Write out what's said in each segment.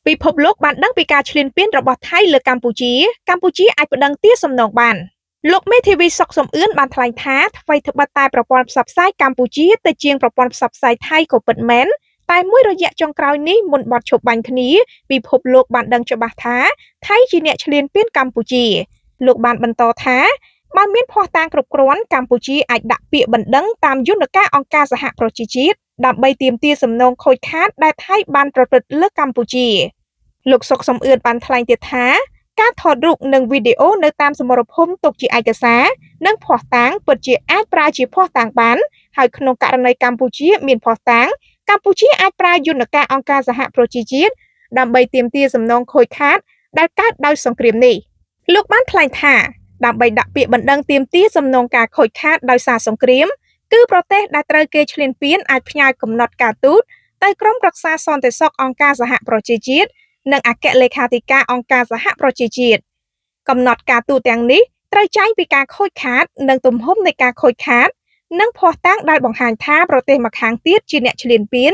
ពិភពលោកបានដឹងពីការឈ្លានពានរបស់ថៃលើកម្ពុជាកម្ពុជាអាចប្តឹងទារសំណងបានលោកមេធាវីសុកសំអឿនបានថ្លែងថាថ្វីត្បិតតែប្រព័ន្ធផ្សព្វផ្សាយកម្ពុជាទៅជាងប្រព័ន្ធផ្សព្វផ្សាយថៃក៏ពិតមែនតែមួយរយៈចុងក្រោយនេះមុនបទឈប់បាញ់គ្នាពិភពលោកបានដឹងច្បាស់ថាថៃជាអ្នកឈ្លានពានកម្ពុជាលោកបានបន្តថាបើមានភស្តុតាងគ្រប់គ្រាន់កម្ពុជាអាចដាក់ពាក្យបណ្ដឹងតាមយន្តការអង្គការសហប្រជាជាតិដើម្បីទាមទារសំណងខូចខាតដែលថៃបានប្រព្រឹត្តលើកម្ពុជាលោកសុកសំអឿនបានថ្លែងទៀតថាការថតរូបនិងវីដេអូនៅតាមសមរភូមិទុកជាឯកសារនិងភស្តុតាងពិតជាអាចប្រើជាភស្តុតាងបានហើយក្នុងករណីកម្ពុជាមានភស្តុតាងកម្ពុជាអាចប្រើយន្តការអង្គការសហប្រជាជាតិដើម្បីទាមទារសំណងខូចខាតដែលកើតដោយសង្គ្រាមនេះលោកបានថ្លែងថាដើម្បីដាក់ពាក្យបណ្ដឹងទាមទារសំណងការខូចខាតដោយសារសង្គ្រាមគឺប្រទេសដែលត្រូវគេឈ្លានពានអាចផ្ញើកំណត់ការទូតទៅក្រុមប្រឹក្សាសន្តិសុខអង្គការសហប្រជាជាតិនិងអគ្គលេខាធិការអង្គការសហប្រជាជាតិកំណត់ការទូតទាំងនេះត្រូវចែងពីការខូចខាតនិងទំហំនៃការខូចខាតនិងភស្តុតាងដែលបង្ហាញថាប្រទេសម្ខាងទៀតជាអ្នកឈ្លានពាន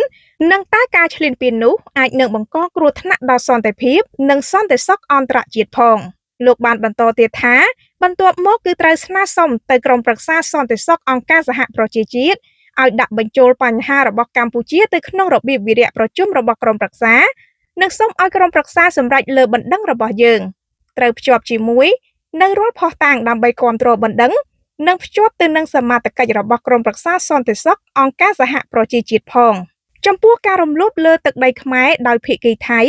និងតើការឈ្លានពាននោះអាចនឹងបង្កគ្រោះថ្នាក់ដល់សន្តិភាពនិងសន្តិសុខអន្តរជាតិផងលោកបានបន្តទៀតថាបន្ទាប់មកគឺត្រូវស្នើសុំទៅក្រុមប្រឹក្សាសន្តិសុខអង្គការសហប្រជាជាតិឲ្យដាក់បញ្ចូលបញ្ហារបស់កម្ពុជាទៅក្នុងរបៀបវិរៈប្រជុំរបស់ក្រុមប្រឹក្សានិងសូមឲ្យក្រុមប្រឹក្សាសម្រេចលើបណ្ដឹងរបស់យើងត្រូវភ្ជាប់ជាមួយនៅរាល់ភស្តុតាងដើម្បីគាំទ្របណ្ដឹងនិងភ្ជាប់ទៅនឹងសមាជិករបស់ក្រុមប្រឹក្សាសន្តិសុខអង្គការសហប្រជាជាតិផងចំពោះការរំលោភលើទឹកដីខ្មែរដោយភាគីថៃ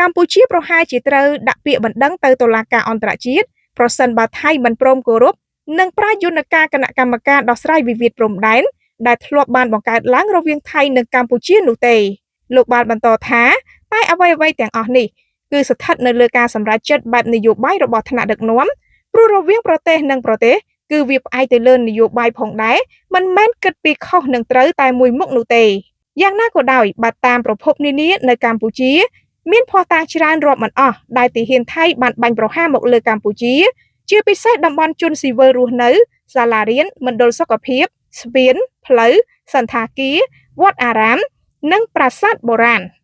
កម្ពុជាប្រហែលជាត្រូវដាក់ពាក្យបណ្ដឹងទៅតុលាការអន្តរជាតិប្រសិនបើថៃមិនព្រមគោរពនិងប្រើយន្តការគណៈកម្មការដោះស្រាយវិវាទព្រំដែនដែលធ្លាប់បានបង្កើតឡើងរវាងថៃនិងកម្ពុជានោះទេលោកបានបន្តថាតែអ្វីៗទាំងអស់នេះគឺស្ថិតនៅលើការសម្រេចចិត្តបែបនយោបាយរបស់ថ្នាក់ដឹកនាំព្រោះរវាងប្រទេសនិងប្រទេសគឺវាផ្អែកទៅលើនយោបាយផងដែរមិនមែនគិតពីខុសនិងត្រូវតែមួយមុខនោះទេយ៉ាងណាក៏ដោយបើតាមប្រភពនានានៅកម្ពុជាមានភស្តុតាងច្រើនរាប់មិនអស់ដែលទាហានថៃបានបាញ់ប្រហារមកលើកម្ពុជាជាពិសេសតំបន់ជនស៊ីវិលរស់នៅសាលារៀនមណ្ឌលសុខភាពស្ពានផ្លូវសណ្ឋាគារវត្តអារាមនិងប្រាសាទបុរាណ។